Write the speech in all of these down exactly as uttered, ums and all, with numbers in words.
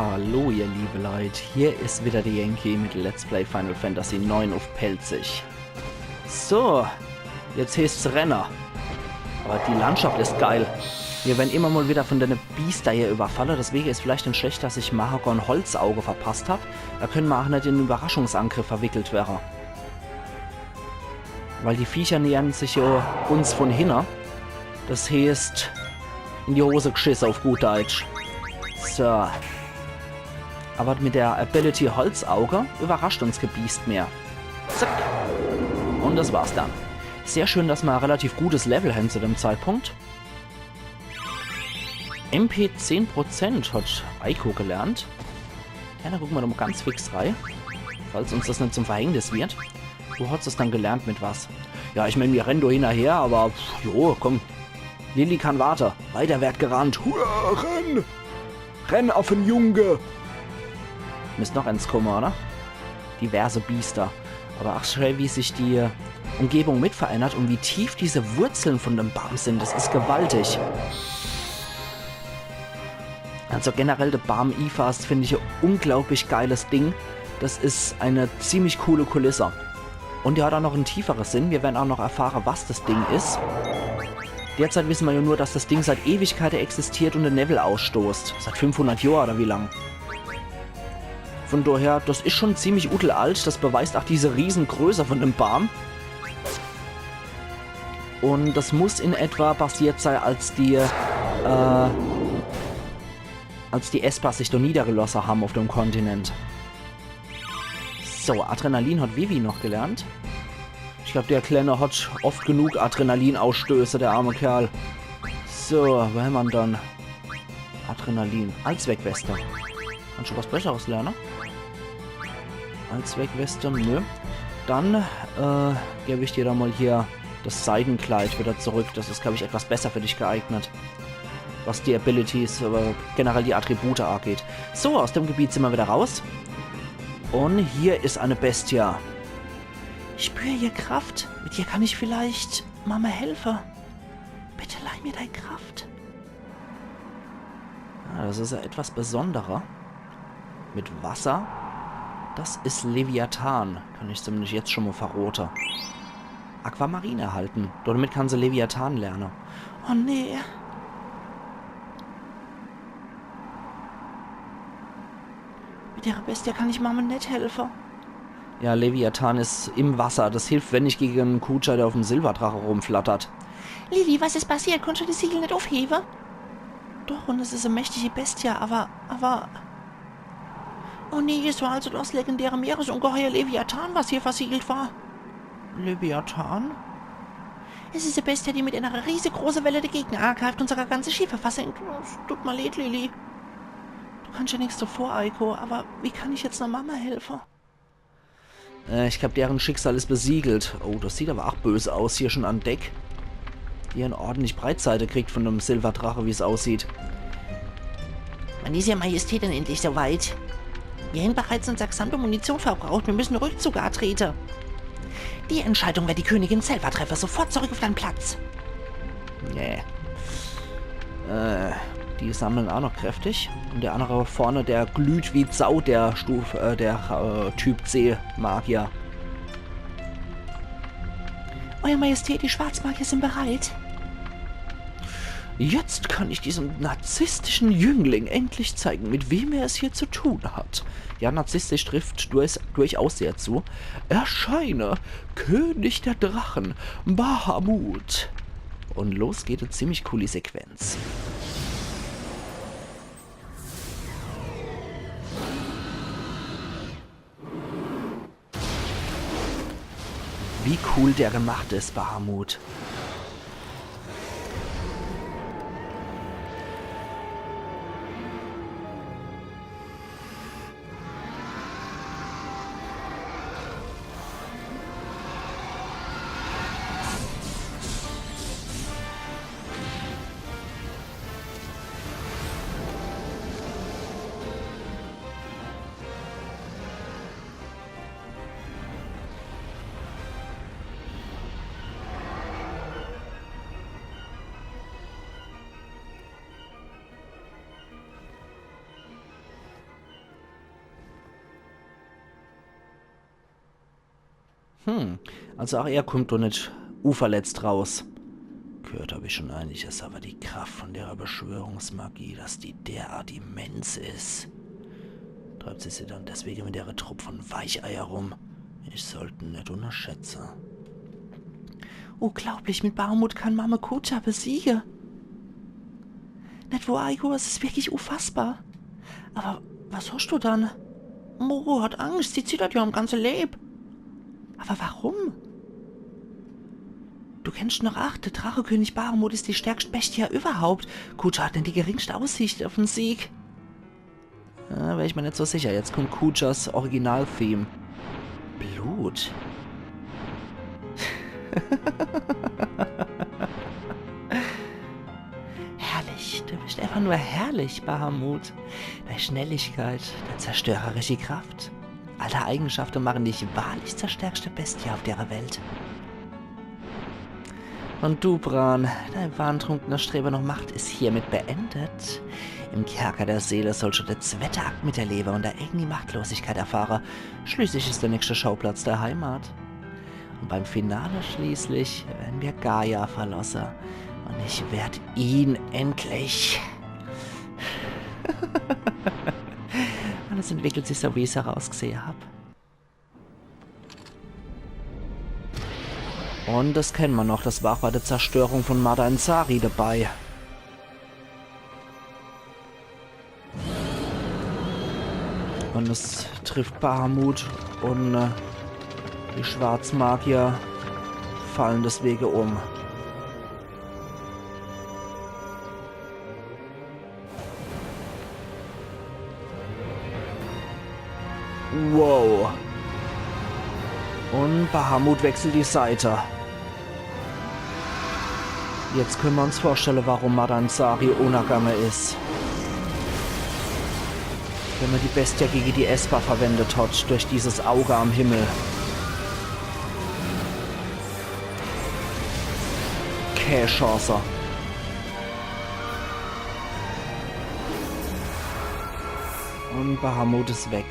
Hallo ihr liebe Leit, hier is wieder de Yankee mit Let's Play Final Fantasy neun uff Pälzisch. So, jetzt heeßt's renne. Awwer die Landschaft is geil. Mir werre immer mol wieder vun dene Biester hier überfalle, deswege is vielleicht net schlecht, dass ich Mahagon Holzauge verpasst hab. Do kenne mer ach net in en Überraschungsangriff verwickelt werre. Weil die Viecher nähern sich jo uns vun hinne. Des heeßt, in die Hose gschisse uff gut Deitsch. So. Awwer mit de Ability Holzauge überrascht uns kee Biest mehr. Zack. Un des war's dann. Sehr schön, dass mer e relativ gutes Level hen zu dem Zeitpunkt. M P zehn Prozent hat Eiko gelernt. Ja, dann gucke mer doch mol ganz fix rei, falls uns des net zum Verhängnis wird. Wo hat's des dann gelernt, mit was? Ja, ich mään, mir renne do hinnerher, awwer pff, jo, komm. Lili kann warte. Weiter werd gerannt. Hurra, renn! Renn, Affenjunge! Misst noch eens kumme, oder? Diverse Biester. Awwer ach schee, wie sich die Umgebung mit verännert un wie tief diese Wurzeln vun dem Baam sin. Des is gewaltig. Also generell, de Baam Ifast find ich e unglaublich geiles Ding. Des is e ziemlich coole Kulisse. Un der hat ach noch en tiefere Sinn. Mir werre ach noch erfahre, was des Ding is. Derzeit wisse mer jo nur, dass des Ding seit Ewigkeite existiert un de Newwel ausstoßt. Seit fünfhundert Johr oder wie lang. Vun doher, des is schun ziemlich udelalt. Des beweist ach diese Riesegröße vun dem Baam. Un des muss in etwa passiert sei, als die, äh, als die Esper sich do niedergelosse ham uff dem Kontinent. So, Adrenalin hat Vivi noch gelernt. Ich glaab, der Kleene hat oft genug Adrenalinausstoße, der arme Kerl. So, wo hämmer'n dann? Adrenalin. Allzweckweste. Kann ich was Besseres lerne? Allzweckweste, nö. Dann, äh, geb ich dir doch mol hier des Seidenkleid wieder zurück. Des is, glaab ich, etwas besser für dich geeignet. Was die Abilities, awwer generell die Attribute ageht. So, aus dem Gebiet sin mer wieder raus. Un hier is e Bestie. Ich spür ihr Kraft. Mit ihr kann ich vielleicht Mama helfe. Bitte leih mir dei Kraft. Ah, des is jo etwas besonderer. Mit Wasser. Des is Leviathan. Kann ich zumindest jetzt schun mol verrote. Aquamarine erhalten. Domit kann se Leviathan lerne. Oh nee. Mit dere Bestie kann ich Mama net helfe. Ja, Leviathan is im Wasser. Des hilft wennig gege en Kuja, der uff'm Silberdrache rumflattert. Lili, was is passiert? Kannsch du des Siegel net uffhewe? Doch, un es is e mächtige Bestie, awwer, awwer... Oh nee, es war also des legendäre Meeresungeheuer Leviathan, was hier versiegelt war. Leviathan? Es is e Bestie, die mit enere riesegroße Welle de Gegner agreift un sogar ganze Schiffe versenkt. Es tut mer leid, Lili. Du kannsch jo nix dovor, Eiko, awwer wie kann ich jetzt de Mama helfe? Äh, ich glaab, deren Schicksal is besiegelt. Oh, des sieht awwer ach bös aus, hier schun an Deck. Die hän ordentlich Breitseite kriegt vun dem Silberdrache, wie's aussieht. Wann is Ihr Majestät dann endlich so weit? Mir hän bereits unser gesamte Munition verbraucht. Mir müssen Rückzug atrete. Die Entscheidung werd die Königin selber treffe. Sofort zurück auf deinen Platz. Nee. Äh, die sammeln ach noch kräftig. Un der annere vorne, der glüht wie Sau, der Stuf-, äh, der, äh, Typ C Magier. Euer Majestät, die Schwarzmagier sind bereit. Jetzt kann ich diesem narzisstischen Jüngling endlich zeigen, mit wem er es hier zu tun hat. Ja, narzisstisch trifft durch-, durchaus sehr zu. Erscheine, König der Drachen, Bahamut. Un los geht e ziemlich cooli Sequenz. Wie cool der gemacht is, Bahamut. Hm, also ach er kummt doch net uverletzt raus. Gehört hab ich schon einiges, aber die Kraft von dere Beschwörungsmagie, dass die derart immens is. Treibt se sich dann deswege mit dere Trupp von Weicheier rum? Ich sollt en net unnerschätze. Unglaublich, mit Bahamut kann Mame Kuja besiege. Net wohr, Aiko, es is wirklich unfassbar. Aber was hoscht du dann? Moru hat Angst, sie zittert ja am ganze Leib. Aber warum? Du kennst noch, ach, de Drachekönig Bahamut is die stärkste Bestie überhaupt. Kuja hat net die geringste Aussicht auf en Sieg. Da wär ich mir net so sicher. Jetzt kummt Kujas Original-Theme. Blut. Herrlich, du bist einfach nur herrlich, Bahamut. Dei Schnelligkeit, dei zerstörerische Kraft. All dei Eigenschafte machen dich wahrlich zur stärkste Bestie auf dere Welt. Und du, Bran, dei wahntrunkene Strebe noch Macht is hiermit beendet. Im Kerker der Seele soll schon de zwette Akt mit der Lewe und dei eigeni Machtlosigkeit erfahre. Schließlich is de nächste Schauplatz dei Heimat. Und beim Finale schließlich werden wir Gaia verlosse. Und ich werd ihn endlich. Alles entwickelt sich so, wie ich's vorausgesehe hab. Und das kennen wir noch, das war bei der Zerstörung von Madain Sari dabei. Und es trifft Bahamut und äh, die Schwarzmagier fallen deswegen um. Wow. Und Bahamut wechselt die Seite. Jetzt können wir uns vorstellen, warum Madain Sari untergegangen ist. Wenn man die Bestie gegen die Esper verwendet hat, durch dieses Auge am Himmel. Keine Chance. Und Bahamut ist weg.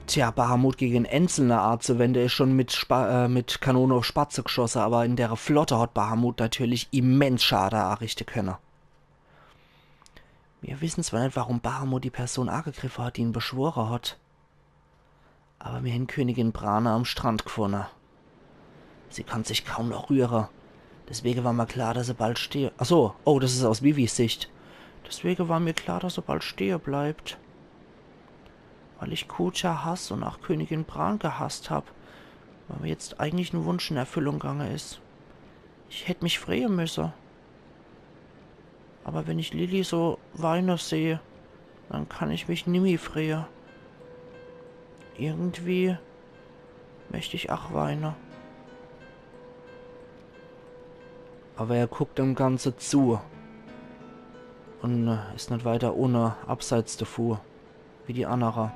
Tja, Bahamut gegen en Einzelner anzuwende is schon mit, Spa äh, mit Kanone auf Spatze geschosse, aber in der Flotte hat Bahamut natürlich immens Schade anrichte könne. Wir wissen zwar net, warum Bahamut die Person angegriffe hat, die ihn beschwore hat. Aber mir hen Königin Brane am Strand gefunne. Sie kann sich kaum noch rühre. Deswege war mir klar, dass er bald stehe. Ach so, oh, das is aus Vivis Sicht. Deswege war mir klar, dass er bald stehe bleibt. Weil ich Kuja hass und auch Königin Bran gehasst hab, weil mir jetzt eigentlich en Wunsch in Erfüllung gange is. Ich hätt mich freie müsse. Aber wenn ich Lilly so weine seh, dann kann ich mich nimmi freie. Irgendwie möcht ich ach weine. Aber er guckt dem Ganze zu und äh, is net weiter unne, abseits devu, wie die annere.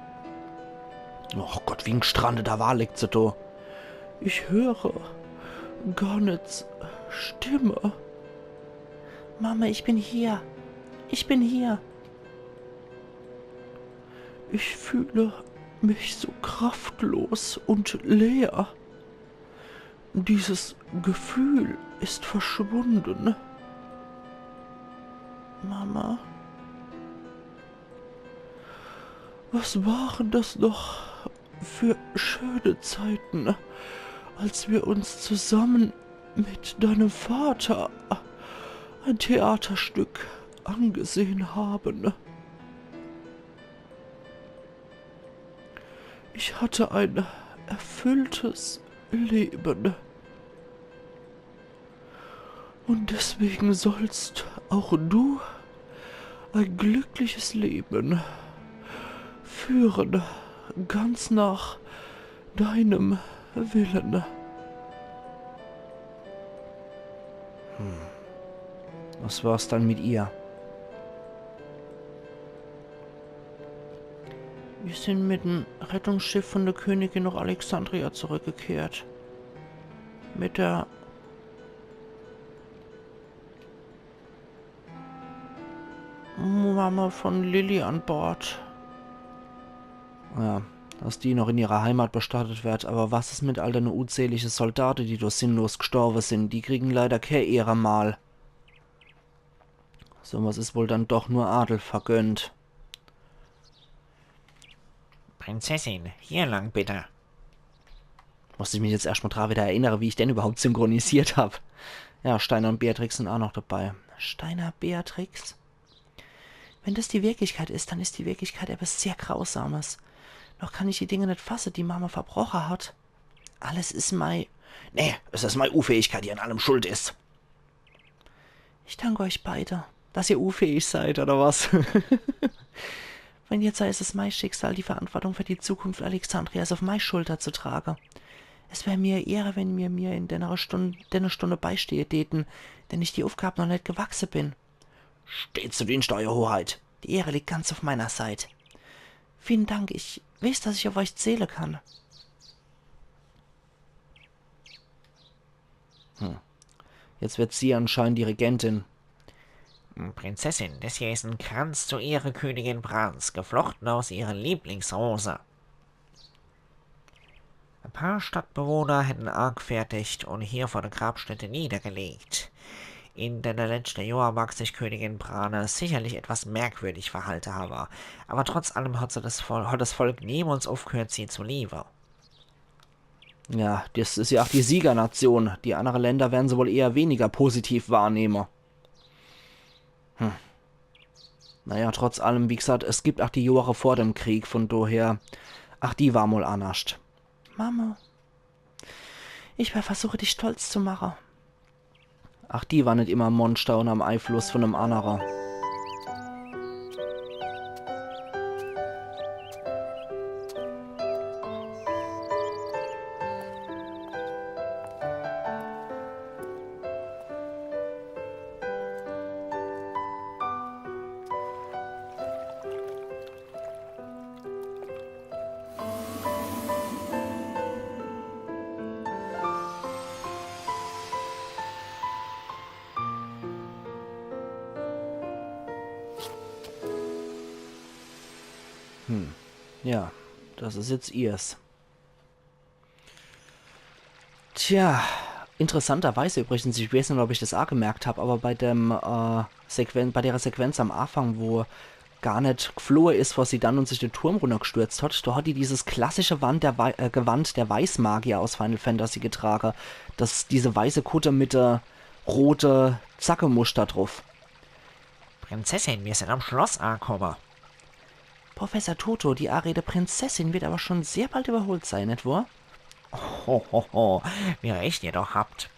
Och Gott, wie en gestrandeter Wal liegt se do. Ich höre Garnets Stimme. Mama, ich bin hier. Ich bin hier. Ich fühle mich so kraftlos und leer. Dieses Gefühl ist verschwunden. Mama, was waren das noch für schöne Zeiten, als wir uns zusammen mit deinem Vater ein Theaterstück angesehen haben. Ich hatte ein erfülltes Leben. Und deswegen sollst auch du ein glückliches Leben führen, ganz nach deinem Willen. Hm. Was war's dann mit ihr? Wir sind mit dem Rettungsschiff von der Königin nach Alexandria zurückgekehrt. Mit der Mama von Lilly an Bord. Ja, dass die noch in ihrer Heimat bestattet werd. Aber was is mit all dene unzählige Soldate, die do sinnlos gestorbe sin? Die kriegen leider kee Ehremal. So was is wohl dann doch nur Adel vergönnt. Prinzessin, hier lang bitte. Muss ich mich jetzt erscht mal dra wieder erinnere, wie ich den überhaupt synchronisiert hab. Ja, Steiner und Beatrix sin aa noch dabei. Steiner, Beatrix? Wenn das die Wirklichkeit is, dann is die Wirklichkeit etwas sehr Grausames. Noch kann ich die Dinge net fasse, die Mama verbroche hat. Alles is mei... Nee, es is mei Unfähigkeit, die an allem schuld is. Ich danke euch beide, dass ihr unfähig seid, oder was? Wenn jetzt sei, is es mei Schicksal, die Verantwortung für die Zukunft Alexandrias auf mei Schulter zu trage. Es wär mir e Ehre, wenn mir mir in denne Stunde, denne Stunde beistehe däten, denn ich die Aufgab noch net gewachse bin. Steht zu Dienste, Euer Hoheit. Die Ehre liegt ganz auf meiner Seit. Vielen Dank, ich weiß, dass ich auf euch zähle kann. Hm. Jetzt wird sie anscheinend die Regentin. Prinzessin, das hier ist ein Kranz zu Ehre Königin Brans, geflochten aus ihrer Lieblingsrose. Ein paar Stadtbewohner hätten angefertigt und hier vor der Grabstätte niedergelegt. In den letzten Jahren mag sich Königin Brane sicherlich etwas merkwürdig verhalten haben, aber trotz allem hat sie das Vol-, hat das Volk niemals aufgehört, sie zu lieben. Ja, das is ja auch die Siegernation. Die andere Länder werden se wohl eher weniger positiv wahrnehmen. Hm. Naja, trotz allem, wie gesagt, es gibt auch die Jahre vor dem Krieg, von daher, ach, die war mal annerscht. Mama, ich wär versuche, dich stolz zu mache. Ach, die war net immer e Monster und am Einfluss von em annere. Hm. Ja, das is jetzt ihrs. Tja, interessanterweise übrigens, ich weiß net, ob ich das aa gemerkt hab, aber bei dem, äh, Sequen-, bei der Sequenz am Anfang, wo Garnet geflohe is vor Zidane und sich den Turm runtergestürzt hat, da hat die dieses klassische Wand der Wei-, äh, Gewand der Weißmagier aus Final Fantasy getrage. Das, diese weiße Kutte mit der rote Zackemuster drauf. Prinzessin, wir sind am Schloss angekommen. Professor Toto, die Arede Prinzessin wird aber schon sehr bald überholt sein, net wahr? Ho, ho, ho, wie recht ihr doch habt.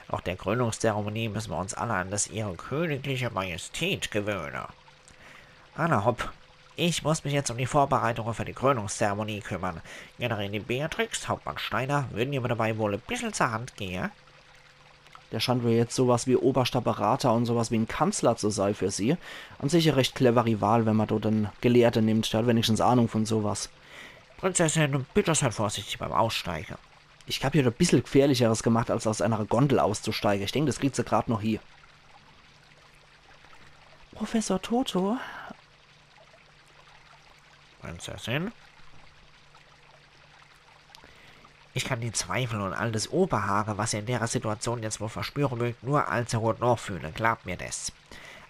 Nach der Krönungszeremonie müssen wir uns alle an das ihre königliche Majestät gewöhnen. Alla hopp, ich muss mich jetzt um die Vorbereitungen für die Krönungszeremonie kümmern. Generälin Beatrix, Hauptmann Steiner, würden ihr mir dabei wohl ein bisschen zur Hand gehen? Der scheint wohl jetzt sowas wie oberster Berater und sowas wie en Kanzler zu sei für sie. An sich e recht clevere Wahl, wenn man dort en Gelehrte nimmt. Der hat wenigstens Ahnung von sowas. Prinzessin, bitte seid vorsichtig beim Aussteigen. Ich hab hier e bissel Gefährlicheres gemacht, als aus einer Gondel auszusteige. Ich denk, das kriegt se grad noch hie. Professor Toto? Prinzessin? Ich kann die Zweifel und all das Unbehage, was ihr in der Situation jetzt wohl verspüren mögt, nur allzu gut nachfühlen, glaubt mir das.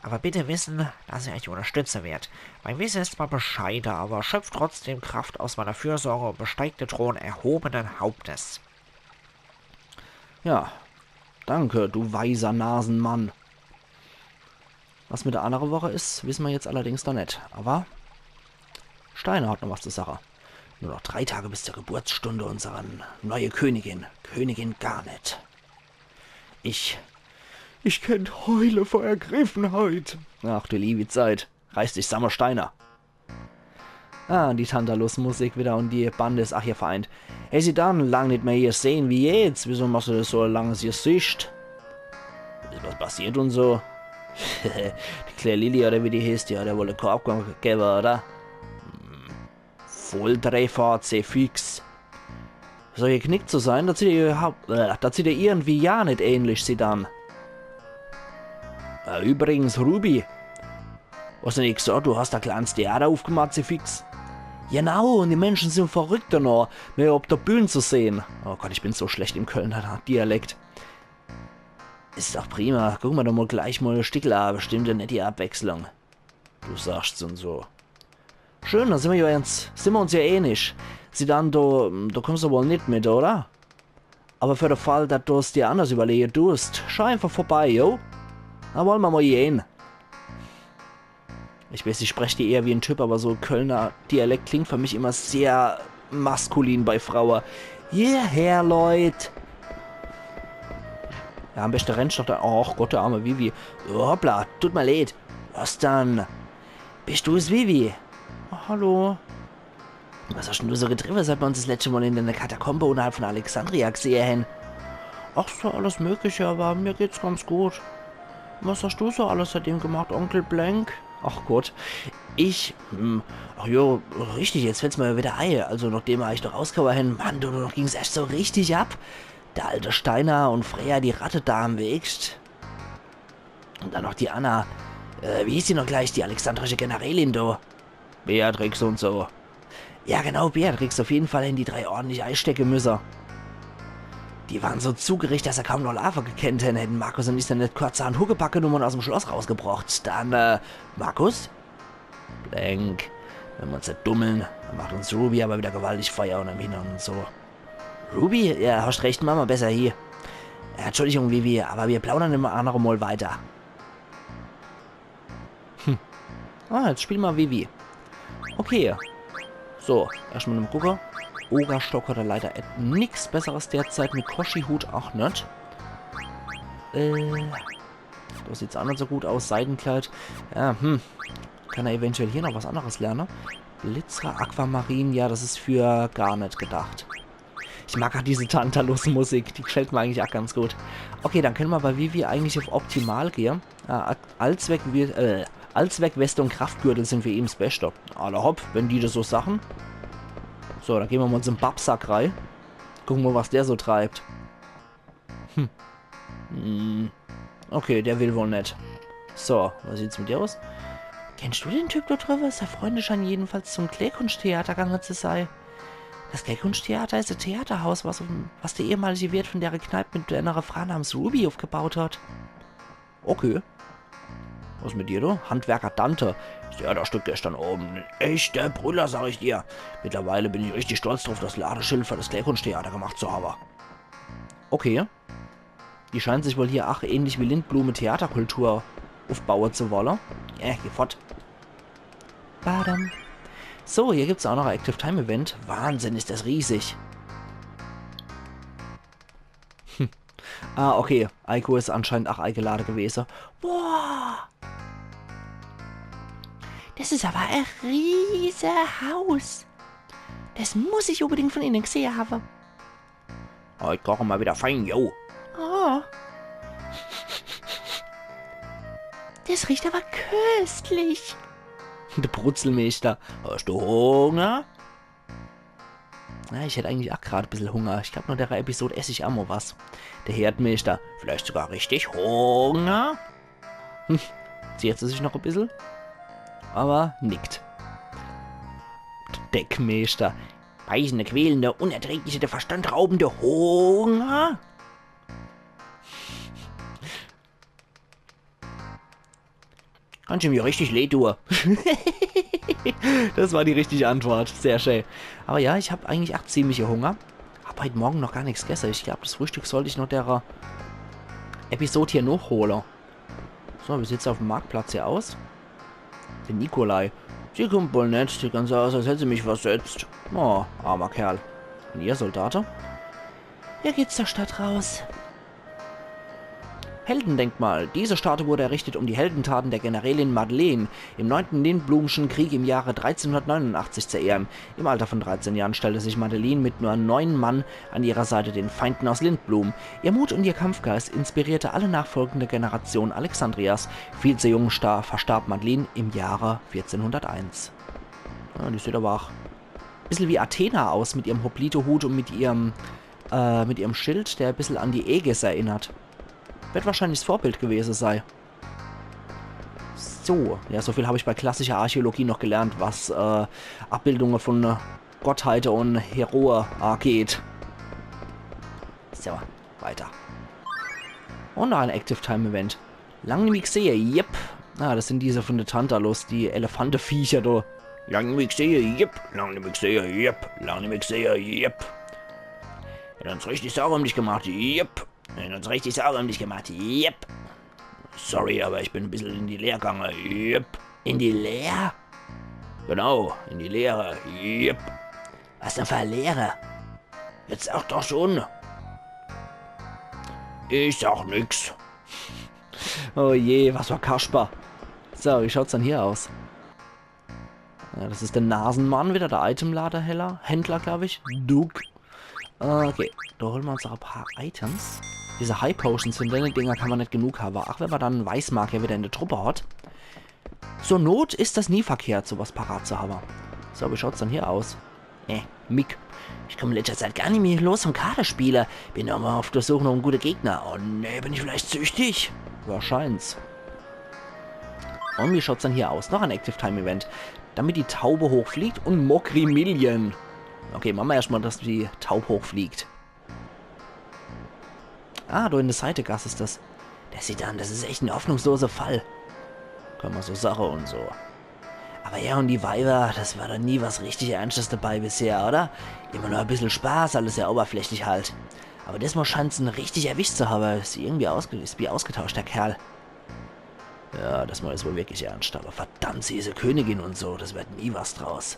Aber bitte wissen, dass ich euch unterstützen werd. Mein Wissen ist zwar bescheiden, aber schöpft trotzdem Kraft aus meiner Fürsorge und besteigt den Thron erhobenen Hauptes. Ja, danke, du weiser Nasenmann. Was mit der annere Woche is, wissen wir jetzt allerdings noch net. Aber Steiner hat noch was zu sagen. Nur noch drei Tage bis zur Geburtsstunde unserer neue Königin, Königin Garnet. Ich, ich könnt heule vor Ergriffenheit. Ach du liebe Zeit. Reiß dich sammer, Steiner. Ah, die Tantalus-Musik wieder und die Bande is ach hier vereint. Hey Zidane, lang nit mehr hier sehn wie jetzt. Wieso machst du das so e langes Gesicht? Is was passiert und so? Die Claire Lily oder wie die heißt, die hat ja wohl e Korb ge-, gewwe, oder? Hm. Volltreffer, Zefix. So geknickt zu sein, das sieht ja überhaupt, äh, das sieht ja irgendwie ja nit ähnlich, Zidane. Äh, übrigens, Ruby, hast du nit gesagt, du hast e kleines Theater aufgemacht, Zefix? Genau, un die Menschen sin verrückt danach, mich uff de Bühn zu sehn. Oh Gott, ich bin so schlecht im Kölner Dialekt. Is doch prima. Gucke mer doch mol gleich mol e Stickel a, bestimmt e netti Abwechslung. Du sagst's un so. Schön, dann sin mer jo jetzt, sin mer uns jo ähnlich. Zidane, du, du kummscht doch wohl net mit, oder? Awwer für de Fall, dass du's dir anders iwwerleje duscht, schau äfach vorbei, jo? Na, wolle mer mol gehn. Ich weiß, ich sprech do eher wie en Typ, awwer so Kölner Dialekt klingt für mich immer sehr maskulin bei Fraue. Hierher, Leut! Ja, am beschte rennscht doch do. Ach Gott, der arme Vivi. Hoppla, tut mer leid. Was dann? Bischt du's, Vivi? Ach, hallo. Was hascht dann du so getriwwe, seit mer uns das letschte Mol in de Katakombe unnerhalb von Alexandria gsehe hen? Ach so, alles Mögliche, awwer mir geht's ganz gut. Was hascht du so alles seitdem gemacht, Onkel Blank? Ach Gott, ich, hm, ach jo, richtig, jetzt fällt's mer widder ei. Also nochdem mer eich do rausgehaue hen, Mann, du, do ging's erscht so richtig ab. Der alte Steiner un Freya, die Ratte do am Wegscht. Un dann noch die Anna. Äh, wie hieß die noch gleich, die alexandrische Generälin do? Beatrix un so. Ja, genau, Beatrix. Uff jeden Fall hen die drei ordentlich eistecke müsse. Die waren so zugerecht, dass se kaum noch laafe gekennt hen. Hätten Markus un ich se net kurzerhand Huckepack genumme un aus'm Schloss rausgebrocht. Dann, äh, Markus? Blank. Wenn mer uns net dummle, dann macht uns Ruby awwer widder gewaltig Feier unnerm Hinnere un so. Ruby? Ja, hascht recht, mache mer besser hie. Ja, Entschuldigung, Vivi, awwer mir plaudere e annere Mol weiter. Hm. Ah, jetzt spiele mer Vivi. Okay. So, erscht mol nochmol gucke. Ogerstock hat er leider et-, nix Besseres derzeit, Mikoshi-Hut ach net. Äh, das sieht ach net so gut aus. Seidenkleid. Ja, hm. Kann er eventuell hier noch was anneres lerne? Blitzer, Aquamarin, ja, das is für Garnet gedacht. Ich mag ach diese Tantalus-Musik, die gfällt mer eigentlich ach ganz gut. Okay, dann kenne mer bei Vivi eigentlich uff Optimal gehe. Äh, Allzweck-, äh, Allzweckweste un Kraftgürtel sin für ihn s Beschte. Alla hopp, wenn die das so sache. So, dann gehn mer mol zum Babsack rei. Gucke mer, was der so treibt. Hm. Hm. Okay, der will wohl net. So, was sieht's mit dir aus? Kennscht du den Typ do driwwe? Sei Freunde scheinen jedenfalls zum Klärkunsttheater gange zu sei. Das Klärkunsttheater is e Theaterhaus, was, was der ehemalige Wirt von dere Kneip mit enere Frau namens Ruby uffgebaut hat. Okay. Was mit dir, du? Handwerker Dante. Das Theaterstück gestern Abend. En echter Brüller, sag ich dir. Mittlerweile bin ich richtig stolz druff, das Ladeschild für das Klärkunsttheater gemacht zu habe. Okay. Die scheinen sich wohl hier ach ähnlich wie Lindblum Theaterkultur uffbaue zu wolle. Äh, geh fort. Badam. So, hier gibt's ach noch e Active Time Event. Wahnsinn, is das riesig. Hm. Ah, okay. Eiko is anscheinend ach eigelade gewese. Boah. Das is awwer e riese Haus. Das muss ich unbedingt von inne gsehe habe. Heut koche mer widder fein, jo. Oh. Das riecht awwer köstlich. De Brutzelmeeschter. Hascht du Hunger? Ja, ich hätt eigentlich ach grad e bissel Hunger. Ich glaab, noch dere Episod ess ich ach mol was. De Herdmeeschter. Vielleicht sogar richtig Hunger? Hm. Ziert er sich noch e bissel. Awwer nickt. De Deckmeeschter. Beißende, quälende, unerträgliche, de Verstand raubende Hunger? Kannscht du mir richtig leid tue. Das war die richtige Antwort. Sehr schön. Awwer ja, ich hab eigentlich ach ziemliche Hunger. Hab heut Morge noch gar nix gesse. Ich glaab, das Frühstück sollt ich noch dere Episod hier nochhole. So, mir sieht's uff'm Marktplatz hier aus. De Nikolai. Sie kummt wohl net. Sieht ganz aus, als hätt se mich versetzt. Oh, armer Kerl. Un ihr, Soldate? Hier geht's zur Stadt raus. Heldendenkmal. Diese Statue wurde errichtet, um die Heldentaten der Generälin Madeleine im neunten Lindblumschen Krieg im Jahre dreizehnhundertneunundachtzig zu ehren. Im Alter von dreizehn Jahren stellte sich Madeleine mit nur neun Mann an ihrer Seite den Feinden aus Lindblum. Ihr Mut und ihr Kampfgeist inspirierte alle nachfolgende Generationen Alexandrias. Viel zu jung sta-, verstarb Madeleine im Jahre vierzehnhunderteins. Ja, die sieht awwer ach e bissel wie Athena aus mit ihrem Hoplite-Hut un mit ihrem, äh, mit ihrem Schild, der e bissel an die Aegis erinnert. Werd wahrscheinlich s Vorbild gewese sei. S-, So, ja, so viel hab ich bei klassischer Archäologie noch gelernt, was äh, Abbildunge von äh, Gottheite un Heroe angeht. So, weiter. Un noch e Active Time Event. Lang nimmi gsehe, yep. Ah, das sin diese von de Tantalus, die Elefanteviecher do. Lang nimmi gsehe, yep. Lang nimmi gsehe, yep. Lang nimmi gsehe, yep. Hätt uns richtig Sorge um dich gemacht, yep. Hätt uns richtig Sorge um dich gemacht, yep. Sorry, aber ich bin e bissel in die Leere gange, yep. In die Leere? Genau, in die Leere, yep. Was denn für e Leere? Jetzt sag doch schon. Ich sag nix. Oh je, was für Kasper. So, wie schaut's dann hier aus? Ja, das is de Nasenmann wieder, de Itemladehändler, Händler, glaub ich. Duck. Okay, do hole mer uns noch e paar Items. Diese High Potions, von denne Dinger kann mer net genug hawe. Ach, wenn mer dann en Weißmagier wieder in de Truppe hat. Zur Not is das nie verkehrt, sowas parat zu hawe. So, wie schaut's dann hier aus? Äh, Mick. Ich komm in letzter Zeit gar nimmi los vom Kartespiele. Bin immer auf de Such noch en gute Gegner. Oh nee, bin ich vielleicht süchtig? Wahrscheinlich. Un wie schaut's dann hier aus? Noch e Active Time Event. Damit die Taube hochfliegt un Mokrimillion. Okay, mache mer erscht mal, dass die Taub hochfliegt. Ah, do in de Seitegass is das. Das sieht an, das is echt en hoffnungslose Fall. Kann mer so sache un so. Aber ja, un die Weiber, das war doch nie was richtig Ernstes dabei bisher, oder? Immer nur e bissel Spaß, alles sehr oberflächlich halt. Aber diesmal scheint's en richtig erwischt zu hawe. Is irgendwie ausge is wie ausgetauscht, der Kerl. Ja, das Mal is wohl wirklich ernst, aber verdammt, sie is e Königin un so, das werd nie was draus.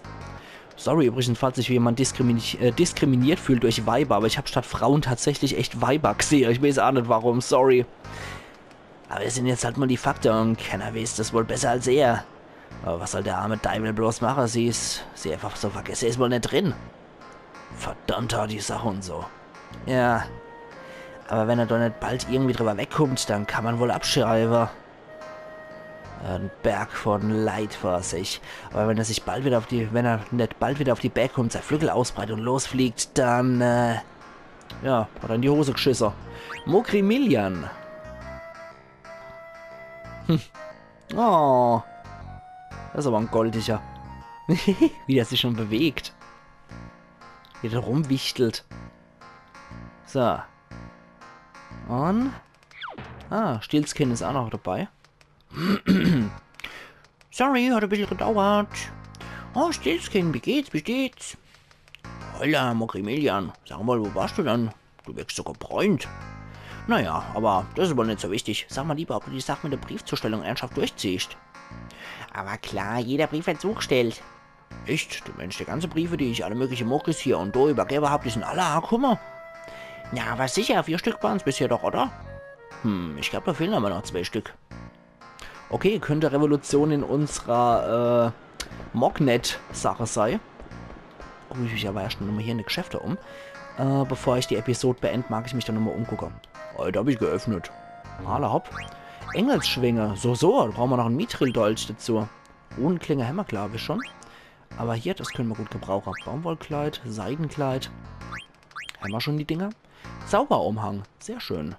Sorry übrigens, falls sich jemand diskrimini äh, diskriminiert fühlt durch Weiber, aber ich hab statt Frauen tatsächlich echt Weiber gsehe. Ich weeß ach net warum, sorry. Aber das sin jetzt halt mal die Fakte un kenner weeß das wohl besser als er. Aber was soll der arme Deiwel bloß mache? Sie is, sie einfach so vergesse is wohl net drin. Verdammt hart die Sach un so. Ja. Aber wenn er doch net bald irgendwie drüber wegkummt, dann kann mer wohl abschreibe. En Berg von Leid vor sich. Aber wenn er sich bald wieder auf die, wenn er net bald wieder auf die Bää kummt, sei Flügel ausbreitet un losfliegt, dann, äh, ja, hat er in die Hose gschisse. Mokrimillion. Hm. Oh. Das is aber en goldiger. Wie der sich schon bewegt. Wie der rumwichtelt. So. Un... Ah, Stilzkin is ach noch dabei. Sorry, hat e bissel gedauert. Oh, Stilzkin, wie geht's, wie steht's? Holla, Mokrimillion, sag mal, wo warst du denn? Du wirkst so gebräunt. Naja, aber das is wohl net so wichtig. Sag mal lieber, ob du die Sach mit der Briefzustellung ernsthaft durchziehst. Aber klar, jeder Brief wird zugestellt. Echt? Du meenst, die ganze Briefe, die ich alle mögliche Mokris hier un do übergebe hab, die sin alle akumme? Na, aber sicher, vier Stück waren's bisher doch, oder? Hm, ich glaub, da fehlen aber noch zwee Stück. Okay, könnt Revolution in unserer, äh, Mognet-Sache sei. Guck ich mich aber erscht nochmal hier in de Geschäfte um. Äh, bevor ich die Episode beend, mag ich mich da nochmal umgucke. Heut hab ich geöffnet. Alla hopp. Engelsschwinge. So, so, da brauche mer noch en Mithril-Dolch dazu. Runenklinge hämmer, glaub ich, schon. Aber hier, das könne mer gut gebrauche. Baumwollkleid, Seidenkleid. Hämmer schon die Dinger. Zauberumhang. Sehr schön.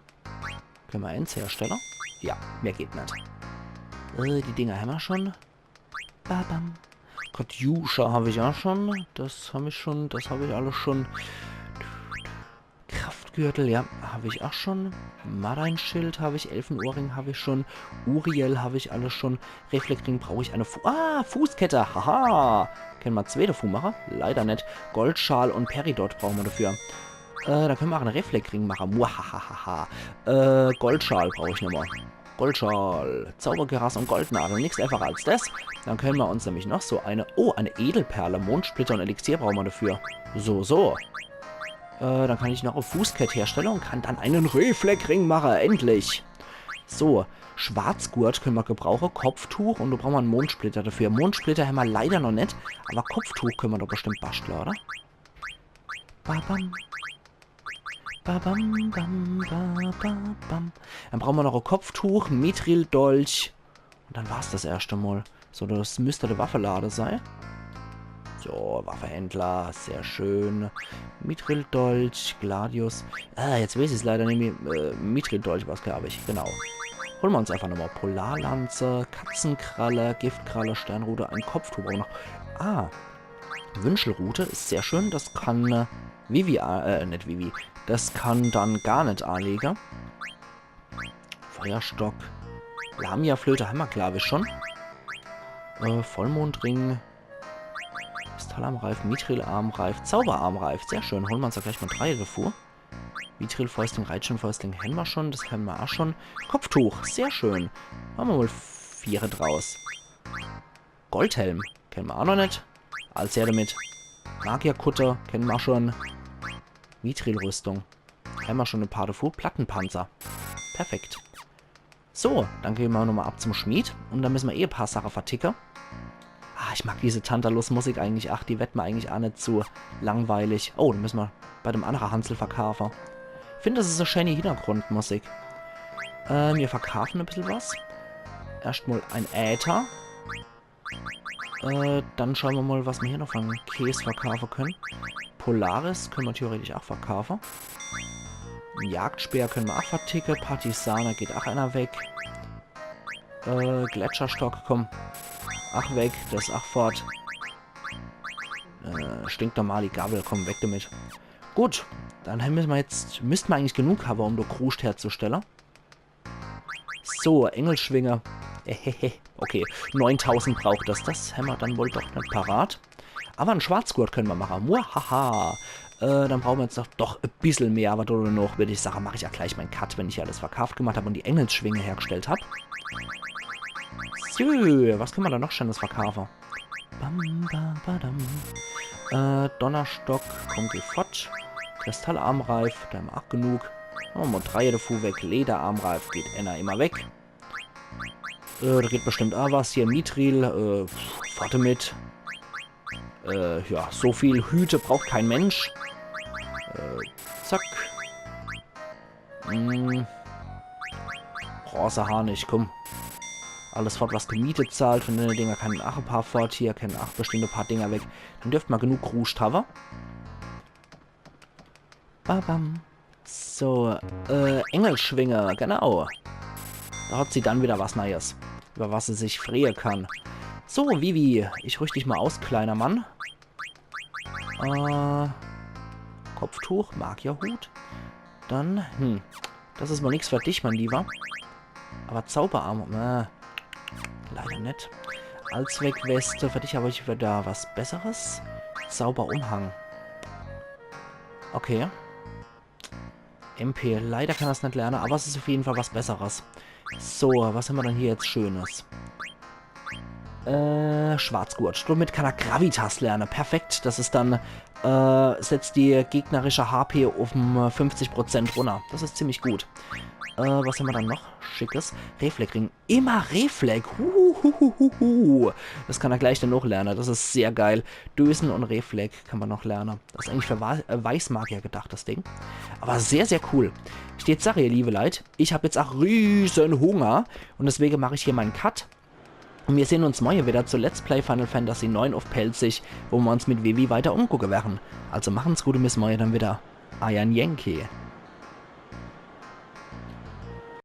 Könne mer ens herstelle? Ja, mehr geht net. Äh, die Dinger hämmer schon. Babam. Katjuscha hab ich ach schon. Das hab ich schon. Das hab ich alles schon. Kraftgürtel, ja, hab ich ach schon. Madain-Schild hab ich, Elfenohrring hab ich schon. Uriel hab ich alles schon. Reflekring brauch ich eine Fu-, ah, Fußkette, haha. Könne mer zwee devu mache? Leider net. Goldschal un Peridot brauche mer dafür. Äh, da könne mer ach en Reflekring mache. Muahahaha. Äh, Goldschal brauch ich nochmal. Goldschal, Zauberkürass un Goldnadel, nix einfacher als das. Dann könne mer uns nämlich noch so eine, oh, eine Edelperle, Mondsplitter un Elixier brauche mer dafür. So, so. Äh, dann kann ich noch e Fußkett herstelle un kann dann en Reflekring mache, endlich. So, Schwarzgurt könne mer gebrauche, Kopftuch un do brauche mer en Mondsplitter dafür. Mondsplitter hämmer leider noch net, aber Kopftuch könne mer doch bestimmt bastle, oder? Babam. Babam, bam, ba, ba, bam. Dann brauche mer noch e Kopftuch, Mithril-Dolch. Un dann war's das erschte Mal. So, das müsst de Waffelade sei. So, Waffehändler, sehr schön. Mithril-Dolch, Gladius. Ah, jetzt weeß ich's leider nimmi. Äh, Mithril-Dolch war's, glaub ich, genau. Hole mer uns einfach nochmal Polarlanze, Katzenkralle, Giftkralle, Sternrute, ein Kopftuch auch noch. Ah, Wünschelrute ist sehr schön. Das kann äh, Vivi, äh, net Vivi, das kann dann Garnet anlege. Feuerstock. Lamia-Flöte hämmer, glaub ich, schon. Äh, Vollmondring. Kristallarmreif, Mithril-Armreif, Zauberarmreif. Sehr schön, hole mer uns da gleich mal drei davor. Mithril-Fäustling, Reitschirmfäustling hämmer schon, das hämmer auch schon. Kopftuch, sehr schön. Mache mer mal viere draus. Goldhelm, kenne mer auch noch net. Alles her damit. Magierkutte, kenne mer auch schon. Mithril-Rüstung. Hämmer schon e paar davor. Plattenpanzer. Perfekt. So, dann gehn mer nochmal ab zum Schmied. Und dann müsse mer eh e paar Sache verticke. Ah, ich mag diese Tantalus-Musik eigentlich. Ach, die werd mer eigentlich auch net zu langweilig. Oh, dann müsse mer bei dem annere Hansel verkaufe. Ich find, das ist so schöne Hintergrundmusik. Äh, mir verkaufe e bissel was. Erscht mal ein Äther. Äh, dann schaue mer mal, was mer hier noch von Käs verkaufe kenne. Polaris kenne mer theoretisch auch verkaufe. En Jagdspeer kenne mer auch verticke. Partisaner geht auch einer weg. Äh, Gletscherstock, komm. Ach weg, das ach fort. Äh, stinknormali Gabel, komm, weg damit. Gut, dann müsse mer jetzt, müsste mer eigentlich genug haben, um de Kruscht herzustelle. So, Engelschwinge. Hehehe. Okay, neuntausend braucht das. Das hämmer dann wohl doch net parat. Aber en Schwarzgurt kenne mer mache. Muahaha. Äh, dann brauche mer jetzt doch, doch e bissel mehr, aber do noch, würd ich sage, mach ich ja gleich mein Cut, wenn ich alles verkauft gemacht hab und die Engelsschwinge hergestellt hab. So, was kenne mer da noch Schönes verkaufe? Bam, ba, ba, dam. Äh, Donnerstock, komm, geh fort. Kristallarmreif, do hämmer auch genug. Mache mer mal drei davor weg. Lederarmreif, geht einer immer weg. Äh, da geht bestimmt auch was. Hier Mithril, äh, fort damit. Äh, ja, so viel Hüte braucht kein Mensch. Äh, zack. Hm. Bronzeharnisch, komm. Alles fort, was de Miete zahlt. Von dene Dinger kenne ach e paar fort. Hier kenne ach bestimmt e paar Dinger weg. Dann dürft mer genug Kruscht habe. Babam. So, äh, Engelschwinge, genau. Da hat sie dann wieder was Neues, über was sie sich freue kann. So, Vivi, ich rüscht dich mal aus, kleiner Mann. Äh, Kopftuch, Magierhut. Dann, hm, das is wohl nix für dich, mein Lieber. Aber Zauberarm, äh, leider net. Allzweckweste, für dich hab ich wieder was Besseres. Zauberumhang. Okay. M P, leider kann er's net lerne, aber es is auf jeden Fall was Besseres. So, was hämmer dann hier jetzt Schönes? Äh, Schwarzgurt. Damit kann er Gravitas lerne. Perfekt, das is dann, äh, setzt die gegnerische H P um, äh, fünfzig Prozent runner. Das is ziemlich gut. Äh, was hämmer dann noch Schickes? Reflekring. Immer Reflek. Huhuhuhuhu. Das kann er gleich dann noch lerne. Das is sehr geil. Dösen und Reflek kann mer noch lerne. Das is eigentlich für Wa äh, Weißmagier gedacht, das Ding. Aber sehr, sehr cool. Ich jetzt sag, ihr liebe Leit, ich hab jetzt auch riesen Hunger und deswege mach ich hier meinen Cut. Und wir sehen uns morgen wieder zu Let's Play Final Fantasy neun auf Pälzisch, wo wir uns mit Vivi weiter umgucken werden. Also machen's gut und bis morgen dann wieder. Euer Yankee.